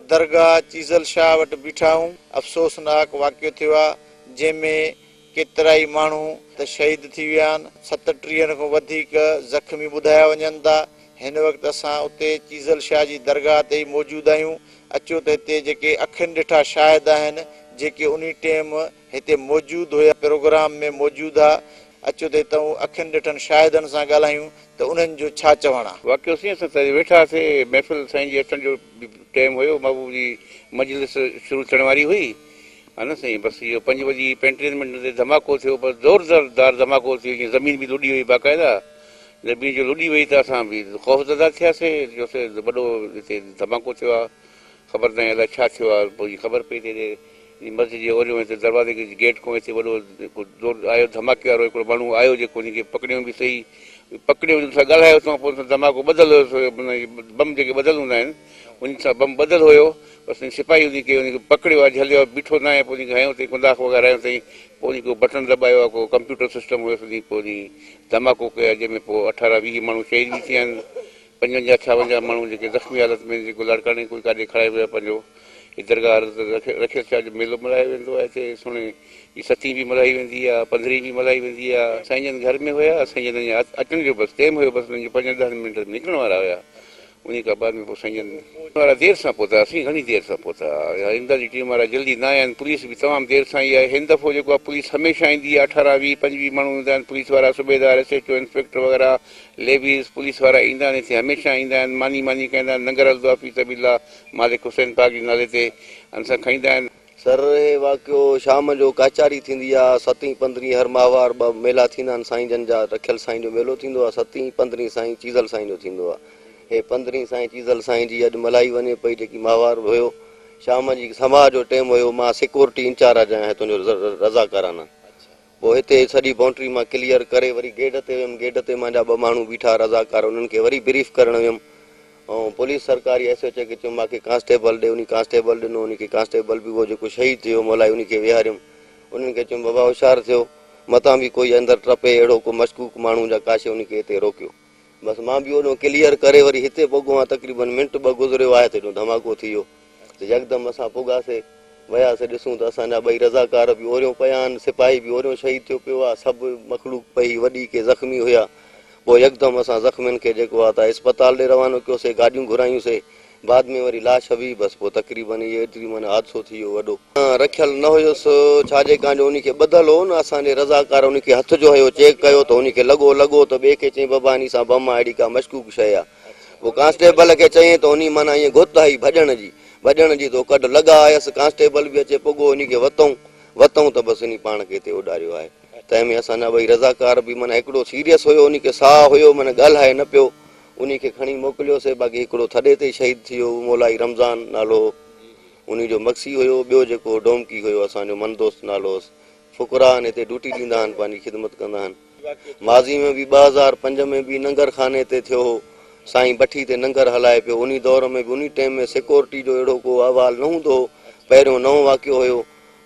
درگاهه چيزل شاهه وٽ بيٺا آهيون. افسوسناڪ واقعو ٿيو آهي، جنهن ۾ ڪيترائي ماڻهو ته شهيد ٿي ويا آهن، 37 کان وڌيڪ زخمي ٻڌايا وڃن ٿا. هن وقت اسان اتي چيزل شاهه جي درگاهه تي ئي موجود آهيون. اچو ته هتي جيڪي اکين ڏٺا شاهد آهن، جيڪي انهي ٽيم هتي موجود هيا، پروگرام ۾ موجود ها، اچو ته هتان اکين ڏٺن شاهدن سان ڳالهايون ته انهن جو ڇا چوڻ آ. واقعو سين اسان ته ويٺا هئاسي، محفل سائين جي اچڻ جو به ٽيم هيو، محبوب جي مجلس شروع ٿيڻ واري هئي، ها نه سائين بس اهو 5 وڄي 35 منٽن تي ڌماڪو ٿيو، بس زوردار ڌماڪو ٿيو، جيئن زمين به لڏي وئي باقاعده، زمين جو لڏي وئي ته اسان به خوفزده ٿياسي، چيوسي وڏو هتي ڌماڪو ٿيو آ، خبر ناهي الائي ڇا ٿيو آ، پوء جيئن خبر پئي ته هيڏي جي مسجد جي اوريون هتي دروازي جي گيٽ کان هتي وڏو هڪ زور آيو ڌماڪي وارو هڪڙو ماڻهو آيو جيڪو ان کي پڪڙيو به سهي پڪڙيو ان سان ڳالهايو تنهن پوء ان سان ڌماڪو ٻڌل هيو سو بم جيڪي ٻڌل هوندا آهن ان سان بم ٻڌل هيو بس ان سپاهي ان کي پڪڙيو آهي جهليو آهي بيٺو ناهي پوء ان کي هنيو اٿئي ڪنداخ وغيره هنيو اٿئي پوء ان کي بٽڻ دٻايو آهي ڪو ڪمپيوٽر سسٽم هيس ان پوء ان ڌماڪو ڪيو آهي جنهن ۾ پوء 18 20 ماڻهو شهيد به ٿيا آهن 55 56 ماڻهو جيڪي زخمي حالت ۾ جيڪو لاڙڪاڻي ڪوئي ڪاڏي کڻائي ويا پنهنجو هي درگاهه حضرت رکيل شاهه جو ميلو ملهايو ويندو آهي هتي سهڻي جي ستين به ملهائي ويندي آهي پندرهين به ملهائي ويندي آهي سائين جن گهر ۾ هيا سائين جن اڃا اچڻ جو بس ٽيم هيو بس انهن جو 5 10 منٽ ۾ نڪرڻ وارا هيا انهي کان بعد ۾ پوء سائين جن وارا دير سان پهتا اسين گهڻي دير سان پهتا امدادي ٽيم وارا جلدي نه آيا آهن پوليس به تمام دير سان آئي آهي هن دفعو جيڪو آهي پوليس هميشه ايندي آهي 18 20 25 ماڻهو ايندا آهن پوليس وارا صوبيدار ايس ايچ او انسپيڪٽر وغيره ليويز پوليس وارا ايندا آهن هتي هميشه ايندا آهن ماني ماني کائيندا آهن ننگر هلندو آهي في سبيل الله مالڪ حسين پاڪ جي نالي تي ان سان کائيندا آهن. سر هي واقعو شام جو ڪاچاري ٿيندي آ ستين پندرهين هر ماهوار ٻه ميلا ٿيندا آهن سائين جن جا رکيل سائين جو ميلو ٿيندو آ ستين پندرهين سائين چيزل سائين جو ٿيندو آ هي پندرهين سائين چيزل سائين جي اڄ ملهائي وڃي پئي جيڪي ماهوار هيو شام جي سماع جو ٽيم هيو مان سيڪورٽي انچارج آهيان هتون جو رضاڪارانه پوء هتي سڄي بائونڊري مان ڪليئر ڪري وري گيٽ تي ويم، گيٽ تي مانجا ٻه ماڻهو بيٺا رضاڪار انهن کي وري بريف ڪرڻ ويم ۽ پوليس سرڪاري ايس ايچ او کي چيم ماکي ڪانسٽيبل ڏي انهي ڪانسٽيبل ڏنو انهي کي ڪانسٽيبل به اهو جيڪو شهيد ٿيو مولائي انهي کي ويهاريم انهن کي چيم بابا هوشيار ٿيو متان به ڪوئي اندر ٽپي اهڙو ڪو مشڪوڪ ماڻهو جا ڪا شي انهي کي هتي روڪيو بس مان به اوڏو ڪليئر ڪري وري هتي پڳو آهيان تقريبن منٽ ٻه گذريو آهي ته هيڏو ڌماڪو ٿي ويو ته يڪدم اسان پڳاسي، وياسي ڏسون ته اسان جا ٻئي رضاڪار به اوريون پيا آهن، سپاهي به اوريون شهيد ٿيو پيو آهي، سڀ مخلوق پئي وڏي ڪي زخمي هيا. پوء يڪدم اسان زخمين کي جيڪو آهي ته اسپتال ڏي روانو ڪيوسي، گاڏيون گهرايون سي، بعد ۾ وري لاش هئي، بس پوء تقريبن اهي ايتري معنيٰ حادثو ٿي ويو وڏو. رکيل نه هيس، ڇا جي ڪان جو انهي کي ٻڌل هو نه، اسان جي رضاڪار انهي کي هٿ جو هنيو چيڪ ڪيو ته انهي کي لڳو، لڳو ته ٻئي کي چيائين بابا انهي سان بم آهي اهڙي ڪا مشڪوڪ شيء آهي. پوء ڪانسٽيبل کي چيائين ته انهي معنيٰ ائين گهت هئي ڀڄڻ جي، ڀڄڻ جي ته ڪڍ لڳا آيس، ڪانسٽيبل به اچي پڳو انهي کي وتئون، وتئون ته بس انهي پاڻ کي هتي اڏاريو آهي. تنهن ۾ اسان جا ٻئي رضاڪار به معنيٰ هڪڙو سيريس هيو انهي کي ساهه هيو معنيٰ ڳالهائي نه پيو، انهي کي کڻي موڪليوسي، باقي هڪڙو ٿڏي تي شهيد ٿي ويو مولائي رمضان نالو هو انهي جو مگسي هيو، ٻيو جيڪو ڊومڪي هيو اسان جو من دوست نالو هوس، فقراء آهن هتي ڊيوٽي ڏيندا آهن پنهنجي خدمت ڪندا آهن. ماضي ۾ به 2005 ۾ به ننگر خاني تي ٿيو هو سائين بٺي تي ننگر هلائي پيو انهي دور ۾ به انهي ٽيم ۾ سيڪورٽي جو اهڙو ڪو احوال نه هوندو هو پهريون نئون واقعو هيو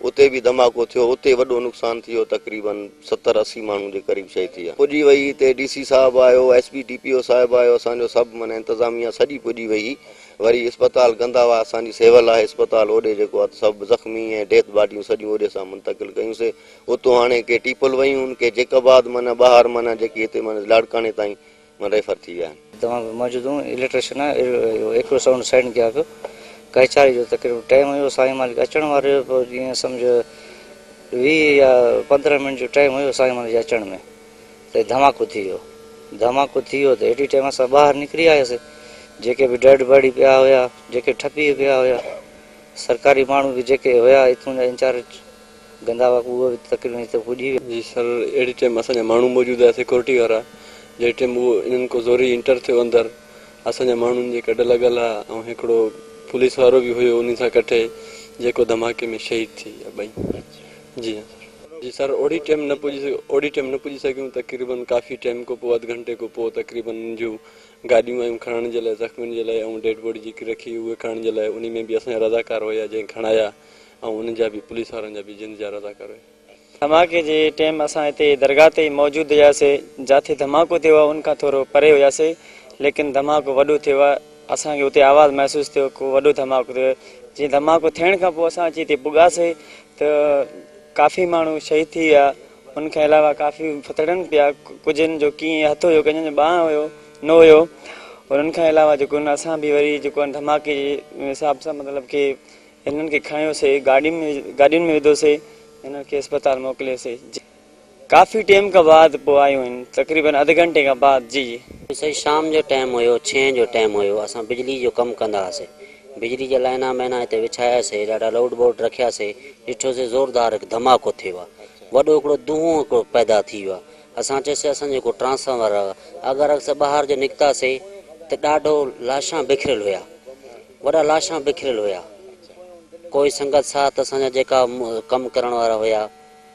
اتي به ڌماڪو ٿيو اتي وڏو نقصان ٿي ويو تقريبن 70 80 ماڻهو جي قريب شهيد ٿي ويا پڄي وئي هتي ڊي سي صاحب آيو ايس پي ڊي پي او صاحب آيو اسان جو سڀ معنيٰ انتظاميا سڄي پڄي وئي وري اسپتال گنداوا اسان جي سيول آهي اسپتال اوڏي جيڪو آهي سڀ زخمي ۽ ڊيٿ باڊيون سڄيون اوڏي اسان منتقل ڪيون سي اتو هاڻي ڪي ٽيپل ويون آهن ڪي جيڪب آباد معنيٰ ٻاهر معنيٰ جيڪي هتي معنيٰ لاڙڪاڻي تائين معنيٰ ريفر ٿي ويا آهن. توهان به موجود هون اليڪٽريشن آهي اهو ايڪو سائونڊ سائين ڪيا پيو ڪچهري جو تقريبن ٽائيم هيو سائين مالڪ اچڻ وارو هيو پوء جيئن سمجهه 20 يا 15 منٽ جو ٽائيم هيو سائين مالڪ جي اچڻ ۾ ته ڌماڪو ٿي ويو ڌماڪو ٿي ويو ته ايڏي ٽائيم اسان ٻاهر نڪري آياسي جيڪي به ڊيڊ باڊي پيا هيا جيڪي ٺپي پيا هيا سرڪاري ماڻهو به جيڪي هيا هتون جا انچارج گندا هئا اهي به تقريبن هتي پڄي ويا. جي سر اهڙي ٽيم اسان جا ماڻهو موجود هيا سيڪورٽي وارا جهڙي ٽيم اهو انهن ڪو زوري انٽر ٿيو اندر اسان جا ماڻهن جي ڪڍ لڳل ها ۽ هڪڙو پوليس وارو به هيو انهي سان ڪٺي جيڪو ڌماڪي ۾ شهيد ٿي ويا ٻئي جي ها سر. جي سر اوڙي ٽيم نه پڄي اوڙي ٽيم نه پڄي سگهيون تقريبن ڪافي ٽيم کو پوء اڌ گهنٽي کو پوء تقريبن انهن جون گاڏيون آيون کڻڻ جي لاء زخمين جي لاء ۽ ڊيڊ باڊي جيڪي رکي اهي کڻڻ جي لاء انهي ۾ به اسان جا رضاڪار هيا جنهن کڻايا ۽ انهن جا به پوليس وارن جا به جند جا رضاڪار هيا. ڌماڪي جي ٽيم اسان هتي درگاهه تي ئي موجود هياسي جاٿي ڌماڪو ٿيو آهي ان کان ٿورو پري هياسي ليڪن ڌماڪو وڏو ٿيو آهي اسان کي اتي آواز محسوس ٿيو ڪو وڏو ڌماڪو ٿيو. جيئن ڌماڪو ٿيڻ کان پوء اسان اچي هتي پڳاسي ته ڪافي ماڻهو شهيد ٿي ويا. ان کان علاوه ڪافي ڦٿڙن پيا، ڪجهن جو ڪيئن هٿ هيو، ڪنهن جو ٻانهن هيو نه هيو. اور ان کان علاوه جيڪو اسان به وري جيڪو ڌماڪي جي حساب سان مطلب ڪي هنن کي کڻيوسي، گاڏين ۾ وڌوسي، هنن کي اسپتال موڪليوسي. ڪافي ٽيم کان بعد پوء آيون آهن، تقريبن اڌ گهنٽي کان بعد. جي جي. سائين شام جو ٽائيم هيو، ڇهين جو ٽائيم هيو، اسان بجلي جو ڪم ڪندا هئاسي، بجلي جا لائنا مائنا هتي وڇاياسي، ڏاڍا لائوڊ بورڊ رکياسي، ڏٺوسي زوردار هڪ ڌماڪو ٿيو آ، وڏو هڪڙو دونهون هڪڙو پيدا ٿي ويو آ، اسان چيوسي اسان جو هڪڙو ٽرانسفارمر آ، اگر اسان ٻاهر جو نڪتاسي ته ڏاڍو لاشان بکريل هيا، وڏا لاشان بکريل هيا، ڪوئي سنگت ساٿ اسان جا جيڪا ڪم ڪرڻ وارا هيا،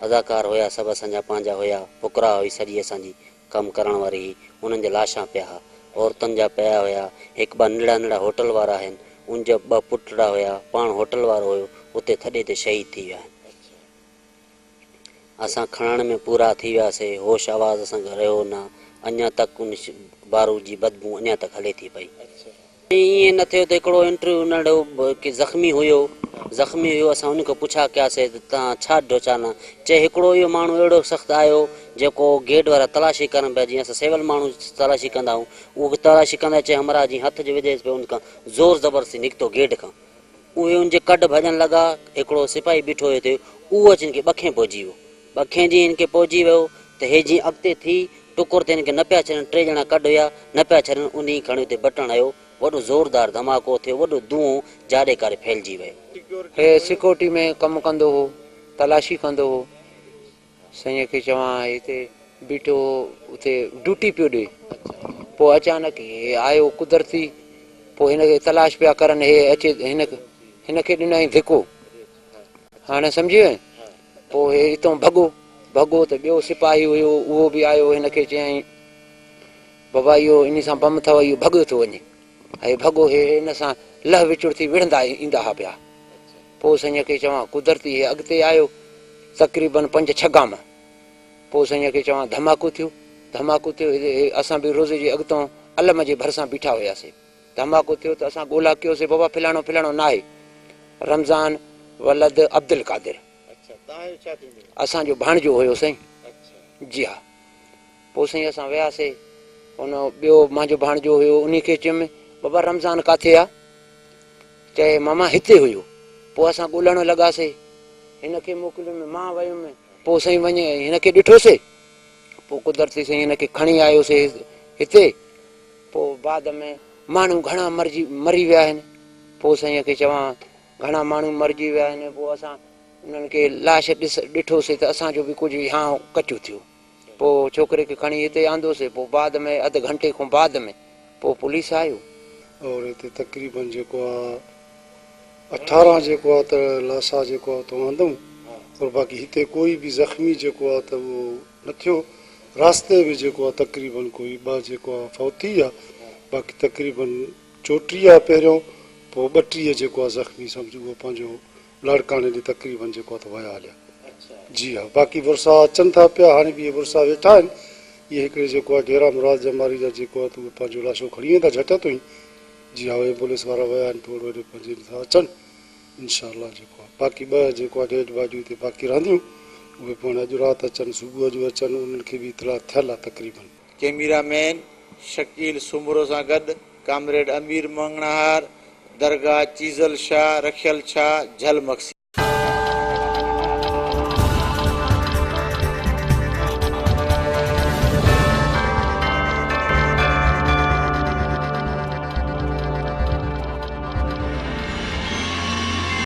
اداڪار هيا سڀ اسان جا پنهنجا هيا، فقراء هئي سڄي اسان جي ڪم ڪرڻ واري هئي، انهن جا لاشان پيا ها، عورتن جا پيا هيا، هڪ ٻه ننڍڙا ننڍڙا هوٽل وارا آهن، ان جا ٻه پٽڙا هيا، پاڻ هوٽل وارو هيو، اتي ٿڏي تي شهيد ٿي ويا آهن. اسان کڻڻ ۾ پورا ٿي وياسي، هوش حواس اسان کي رهيو نه، اڃا تڪ ان بارود جي بدبو اڃا تڪ هلي ٿي پئي. ائين نه ٿيو ته هڪڙو انٽرويو ننڍو ڪي زخمي هيو زخمي هيو اسان ان کان پڇا ڪياسي ته توهان ڇا ڏٺو ڇا نه چئي هڪڙو اهو ماڻهو اهڙو سخت آيو جيڪو گيٽ وارا تلاشي ڪرن پيا جيئن اسان سول ماڻهو تلاشي ڪندا آهيون اهو تلاشي ڪندا چئي همراهه جيئن هٿ جو وڌيس پيو ان کان زور زبردستي نڪتو گيٽ کان اهي ان جي ڪڍ ڀڄڻ لڳا هڪڙو سپاهي بيٺو هيو اتي اهو اچي هن کي ٻکين پهچي ويو ٻکين جيئن هن کي پهچي ويو ته هي جيئن اڳتي ٿي ٽڪر تي هن کي نه پيا ڇڏن، ٽي ڄڻا ڪڍ هيا، نه پيا ڇڏن، انهي کڻي اتي بٽڻ هنيو، وڏو زوردار ڌماڪو ٿيو، وڏو دونهون جاڏي ڪاڏي ڦهلجي ويو. هي سيڪيورٽي ۾ ڪم ڪندو هو، تلاشي ڪندو هو، سائين کي چوان هتي بيٺو هو، اتي ڊيوٽي پيو ڏي، پوء اچانڪ هي آيو قدرتي، پوء هن کي تلاش پيا ڪرن، هي اچي هن کي ڏنائين ڌڪو. هاڻي سمجهي وئين؟ پوء هي اتئون ڀڳو. ڀڳو ته ٻيو سپاهي هيو، اهو به آيو، هن کي چيائين، بابا اهو انهي سان بم اٿو، اهو ڀڳو ٿو وڃي. هي ڀڳو، هي هن سان لهه وچڙ ٿي وڙهندا ايندا ها پيا. پوء سائينء کي چوان، قدرتي هي اڳتي آيو، تقريباً پنج ڇهه گام. پوء سائينء کي چوان، ڌماڪو ٿيو، ڌماڪو ٿيو، هي اسان به روضي جي اڳتئون علم جي ڀرسان بيٺا هياسي. ڌماڪو ٿيو ته اسان ڳولا ڪيوسي بابا فلاڻو فلاڻو ناهي رمضان ولد عبدالقادر اسان جو ڀاڻجو هيو سائين جي ها پوء سائين اسان وياسي ان ٻيو مانجو ڀاڻجو هيو انهي کي چيم بابا رمضان ڪاٿي آ چئي ماما هتي هيو پوء اسان ڳولڻ لڳاسي هن کي موڪليم مان ويم پوء سائين وڃي هن کي ڏٺوسي پوء قدرتي سائين هن کي کڻي آيوسي هتي پوء بعد ۾ ماڻهو گهڻا مرجي مري ويا آهن. پوء سائينء کي چوان گهڻا ماڻهو مرجي ويا آهن. پوء اسان انهن کي لاش ڏس ڏٺوسي ته اسان جو به ڪجهه هيانء ڪچو ٿيو. پوء ڇوڪري کي کڻي هتي آندوسي. پوء بعد ۾ اڌ گهنٽي کان بعد ۾ پوء پوليس آيو. اور هتي تقريبن جيڪو آ 18 جيڪو آ ته لاشا جيڪو آ اتو آندئون اور باقي هتي ڪوئي به زخمي جيڪو آ ته اهو نه ٿيو راستي ۾ جيڪو آ تقريبن ڪوئي ٻه جيڪو آ فوت ٿي ويا باقي تقريبن 34 پهريون پوء 32 جيڪو آ زخمي سمجهه اهو پنهنجو لاڙڪاڻي ڏي تقريبن جيڪو آ ته ويا هليا جي ها باقي ورثا اچن ٿا پيا هاڻي به اهي ورثا ويٺا آهن اهي هڪڙي جيڪو آ ڊيرا مراد جماري جا جيڪو آ ته اهي پنهنجو لاشو کڻي ويندا جهٽ تائين جي ها ايمبولينس وارا ويا آهن ٿورو هيڏي پنهنجي ٿا اچن انشاء الله جيڪو آ باقي ٻه جيڪو آ ڊيڊ باڊيون هتي باقي رهنديون اهي پوء هاڻي اڄ رات اچن صبح جو اچن انهن کي به اطلاع ٿيل آ تقريبن. ڪئميرا مين شڪيل سومرو سان گڏ ڪامريڊ امير مڱڻهار، درگاهه چيزل شاهه، رکيل ڇا، جهل مگسي.